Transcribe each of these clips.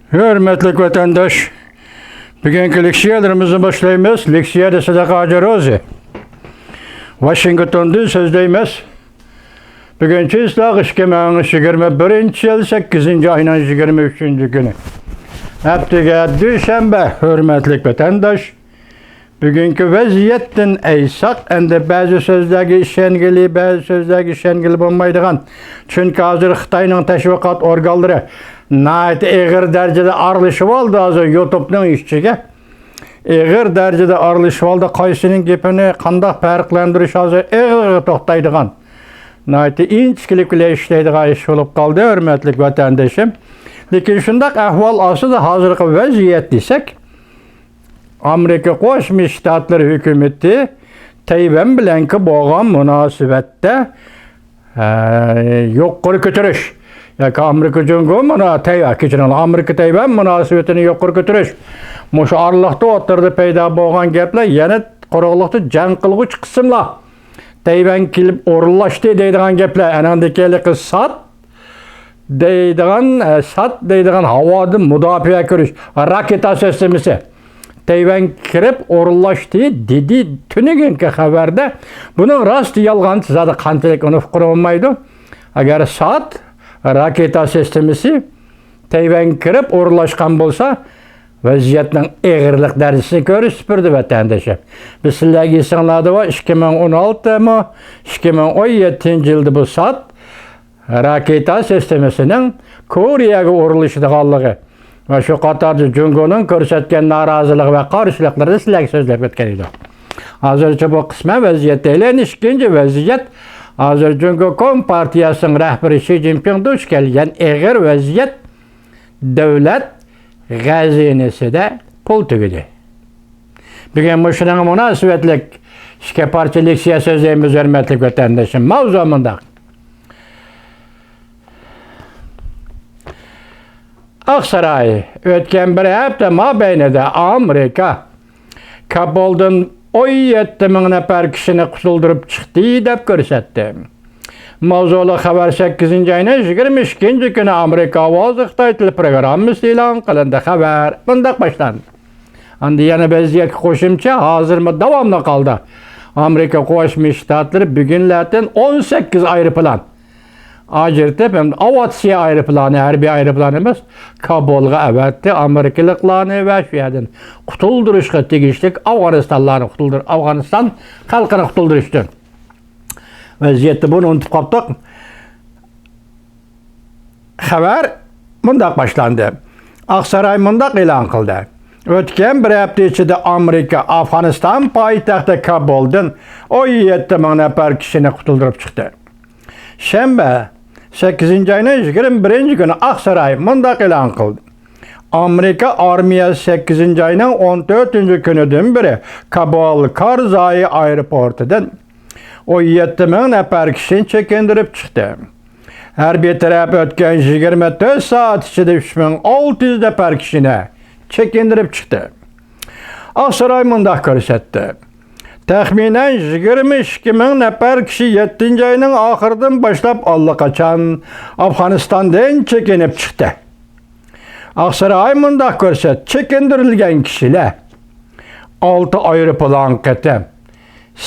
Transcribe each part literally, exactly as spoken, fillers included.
ھۆرمەتلىك ۋەتەنداش، بۈگۈنكى لېكسىيەلىرىمىزنى باشلايمىز. لېكسىيەدە سىدىق ھاجى روزى. ۋاشىنگتوندىن سۆزلەيمىز. بۈگۈن چىسلاق ئىككى مىڭ يىگىرمە بىرىنچى يىل سەككىزىنچى ئاينىڭ يىگىرمە ئۈچىنچى كۈنى. ھەپتىگە دۈشەنبە، ھۆرمەتلىك ۋەتەنداش. بۈگۈنكى ۋەزىيەتتىن ئېيتساق، ئەمدى بەزى سۆزلەرگە ئىشەنگىلى، بەزى سۆزلەرگە ئىشەنگىلى بولمايدىغان. چۈنكى ھازىر خىتاينىڭ تەشۋىقات ئورگانلىرى ناھايىتى ئېغىر دەرىجىدە ئارىلىشىۋالدى ھازىر يۇتۇبنىڭ ئىچىگە. ئېغىر دەرىجىدە ئارىلىشىۋالدى. قايسىنىڭ گېپىنى قانداق پەرقلەندۈرۈش ھازىر ئېغىر توختايدىغان، ناھايىتى ئىنچىكىلىك بىلەن ئىشلەيدىغان ئىش بولۇپ قالدى، ھۆرمەتلىك ۋەتەندىشىم. لېكىن شۇنداق ئەھۋال ئاستىدا ھازىرقى ۋەزىيەت دېسەك، ئامېرىكا قوشما شتاتلىرى ھۆكۈمىتى تەيۋەن بىلەنكى بولغان مۇناسىۋەتتە، ھە، يۇقىرى كۆتۈرۈش ياكى ئامېرىكا جۇڭگو مۇنا-، تەيۋەن، كەچۈرۈڭلار، ئامېرىكا تەيۋەن مۇناسىۋىتىنى يۇقىرى كۆتۈرۈش، مۇشۇ ئارىلىقتا ئوتتۇرىدا پەيدا بولغان گەپلەر يەنە قۇرۇقلۇقتا جەڭ قىلغۇچى قىسىملار تەيۋەنگە كېلىپ ئورۇنلاشتى دەيدىغان گەپلەر، ئەنەندىكى ھېلىقى سات دەيدىغان، ئە، سات دەيدىغان ھاۋادىن مۇداپىئە كۆرۈش راكېتا سىستېمىسى تەيۋەنگە كىرىپ ئورۇنلاشتى دېدى تۈنۈگۈنكى خەۋەردە. بۇنىڭ راست يالغان زادى قانچىلىك ئۇنى ئۇققىلى بولمايدۇ. ئەگەر سات راكېتا سىستېمىسى تەيۋەنگە كىرىپ ئورۇنلاشقان بولسا، ۋەزىيەتنىڭ ئېغىرلىق دەرىجىسىنى كۆرسىتىپ بېرىدۇ، ۋەتەندىشىم. بىز سىلەرگە ئېسىڭلاردا بار، ئىككى مىڭ ئون ئالتىمۇ، ئىككى مىڭ ئون يەتتىنچى يىلدا بۇ سات راكېتا سىستېمىسىنىڭ كورېيەگە ئۇرۇلۇشىدىغانلىقى ۋە شۇ قاتاردا جۇڭگونىڭ كۆرسەتكەن نارازىلىقى ۋە قارشىلىقلىرىنى سىلەرگە سۆزلەپ ئۆتكەن ئىدۇق. ھازىرچە بۇ قىسمەن ۋەزىيەت دەيلى. ئىككىنچى ۋەزىيەت، ھازىر جۇڭگو كومپارتىيەسىنىڭ رەھبىرى شى جىنپىڭ دۇچ كەلگەن ئېغىر ۋەزىيەت، دۆلەت خەزىنىسىدە پۇل تۈگىدى. بۈگۈن مۇشۇنىڭغا مۇناسىۋەتلىك ئىككى پارچە لېكسىيە سۆزلەيمىز، ھۆرمەتلىك ۋەتەندىشىم. ماۋزۇ مۇنداق. ئاقساراي ئۆتكەن بىر ھەپتە مابەينىدە ئامېرىكا كابۇلدىن ئون يەتتە مىڭ نەپەر كىشىنى قۇتۇلدۇرۇپ چىقتى دەپ كۆرسەتتى. ماۋزۇلۇق خەۋەر سەككىزىنچى ئاينىڭ يىگىرمە ئىككىنچى كۈنى ئامېرىكا ئاۋازى خىتاي تىل پروگراممىسىدا ئېلان قىلىندى. خەۋەر مۇنداق باشلاندى. ئاندىن يەنە ۋەزىيەتكە قوشۇمچە، ھازىرمۇ داۋاملىق ھالدا ئامېرىكا قوشما شتاتلىرى بۈگۈنلەتىن ئون سەككىز ئايروپىلان ئاجرىتىپ، ھەم ئاۋىئاتسىيە ئايروپىلانى، ھەربىي ئايروپىلان ئەمەس، كابۇلغا ئەۋەتتى. ئامېرىكىلىقلارنى ۋە شۇ يەردىن قۇتۇلدۇرۇشقا تېگىشلىك ئافغانىستانلارنى قۇتۇلدۇر-، ئافغانىستان خەلقىنى قۇتۇلدۇرۇشتىن. ۋەزىيەتتە بۇنى ئۇنتۇپ قاپتۇق. خەۋەر مۇنداق باشلاندى. ئاقساراي مۇنداق ئېلان قىلدى. ئۆتكەن بىر ھەپتە ئىچىدە ئامېرىكا ئافغانىستان پايتەختى كابۇلدىن ئون يەتتە مىڭ نەپەر كىشىنى قۇتۇلدۇرۇپ چىقتى. شەنبە، سەككىزىنچى ئاينىڭ يىگىرمە بىرىنچى كۈنى ئاقساراي مۇنداق ئېلان قىلدى. ئامېرىكا ئارمىيەسى سەككىزىنچى ئاينىڭ ئون تۆتىنچى كۈنىدىن بېرى كابۇل كارزاي ئايروپورتىدىن ئون يەتتە مىڭ نەپەر كىشىنى چېكىندۈرۈپ چىقتى. ھەربىي تەرەپ ئۆتكەن يىگىرمە تۆت سائەت ئىچىدە ئۈچ مىڭ ئالتە يۈز نەپەر كىشىنى چېكىندۈرۈپ چىقتى. ئاقساراي مۇنداق كۆرسەتتى. تەخمىنەن يىگىرمە ئىككى مىڭ نەپەر كىشى يەتتىنچى ئاينىڭ ئاخىرىدىن باشلاپ ئاللىقاچان ئافغانىستاندىن چېكىنىپ چىقتى. ئاقساراي مۇنداق كۆرسەتتى، چېكىندۈرۈلگەن كىشىلەر ئالتە ئايروپىلان قېتىم،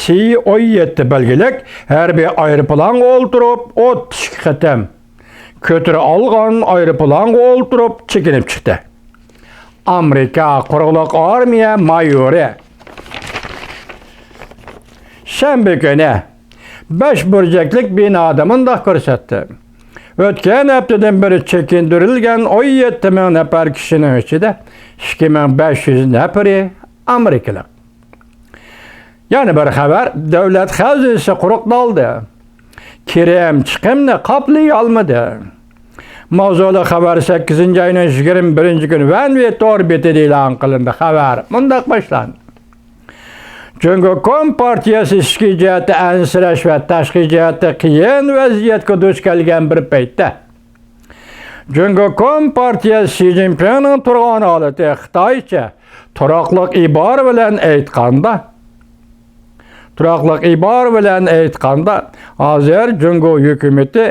سى ئون يەتتە بەلگىلىك ھەربىي ئايروپىلانغا ئولتۇرۇپ، ئوتتۇز ئىككى قېتىم، كۆتۈرە ئالغان ئايروپىلانغا ئولتۇرۇپ چېكىنىپ چىقتى. ئامېرىكا قۇرۇقلۇق ئارمىيە مايورى شەنبە كۈنى بەش بۇرجەكلىك بىنادا مۇنداق كۆرسەتتى. ئۆتكەن ھەپتىدىن بېرى چېكىندۈرۈلگەن ئون يەتتە مىڭ نەپەر كىشىنىڭ ئىچىدە ئىككى مىڭ بەش يۈز نەپىرى ئامېرىكىلىق. يەنە بىر خەۋەر، دۆلەت خەزىنىسى قۇرۇقدالدى. كىرىم چىقىمنى قاپلىيالمىدى. ماۋزۇلۇق خەۋەر سەككىزىنچى ئاينىڭ يىگىرمە بىرىنچى كۈنى ۋەنۋى تور بېتىدە ئېلان قىلىندى. خەۋەر مۇنداق باشلاندى. جۇڭگو كومپارتىيەسى ئىچكى جەھەتتە ئەنسىرەش ۋە تاشقى جەھەتتە قىيىن ۋەزىيەتكە دۇچ كەلگەن بىر پەيتتە، جۇڭگو كومپارتىيەسى شى جىنپىڭنىڭ تۇرغان ھالىتى خىتايچە تۇراقلىق ئىبارە بىلەن ئېيتقاندا، تۇراقلىق ئىبارە بىلەن ئېيتقاندا، ھازىر جۇڭگو ھۆكۈمىتى،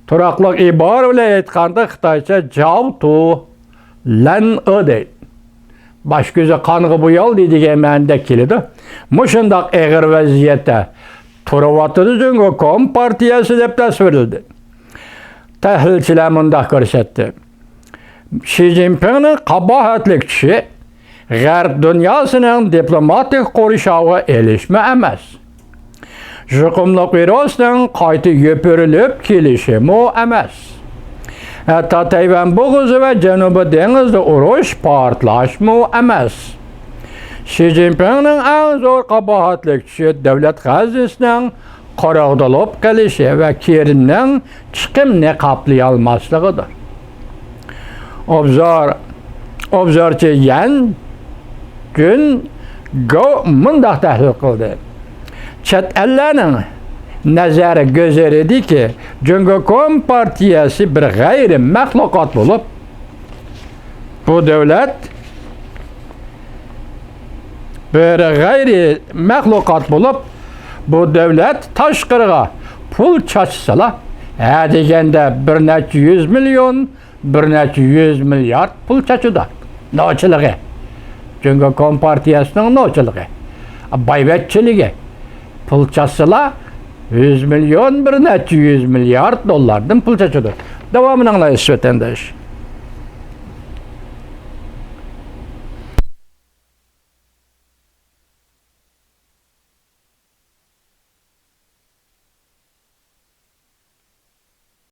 تۇراقلىق ئىبارە بىلەن ئېيتقاندا، خىتايچە جاۋتۇ لەن ئې دەيدۇ. باش كۆزى قانغا بويالدى دېگەن مەنىدە كېلىدۇ. مۇشۇنداق ئېغىر ۋەزىيەتتە تۇرۇۋاتىدۇ جۇڭگو كومپارتىيەسى دەپ تەسۋىرلىدى. تەھلىلچىلەر مۇنداق كۆرسەتتى. شى جىنپىڭنىڭ قاباھەتلىك چۈشى غەرب دۇنياسىنىڭ دىپلوماتىك قورشاۋىغا ئېلىشمۇ ئەمەس. يۇقۇملۇق ۋىرۇسنىڭ قايتا يوپۇرۇلۇپ كېلىشىمۇ ئەمەس. ھەتتا تەيۋەن بوغۇزى ۋە جەنۇبىي دېڭىزدا ئۇرۇش، پارتلاشمۇ ئەمەس. شى جىنپىڭنىڭ ئەڭ زور قاباھەتلىك چۈشى دۆلەت خەزىنىسىنىڭ قۇرۇقتۇرۇلۇپ قېلىشى ۋە كىرىمنىڭ چىقىمنى قاپلىيالماسلىقىدۇر. ئوبزور، ئوبزورچى يەن جۈن گو مۇنداق تەھلىل قىلدى. چەت ئەللەرنىڭ نەزەر گۈزىرىدىكى جۇڭگو كومپارتىيەسى بىر غەيرىي مەخلۇقات بولۇپ، بۇ دۆلەت بىر غەيرىي مەخلۇقات بولۇپ، بۇ دۆلەت تاشقىرىغا پۇل چاچسىلا، ھە دېگەندە بىر نەچچە يۈز مىليون، بىر نەچچە يۈز مىليارد پۇل چاچىدۇ. نوچىلىقى. جۇڭگو كومپارتىيەسىنىڭ نوچىلىقى. بايۋەچچىلىكى. پۇل چاچسىلا، يۈز مىليون، بىر نەچچە يۈز مىليارد دوللاردىن پۇل چاچىدۇ. داۋامىنى ئاڭلايسىز، ۋەتەنداش.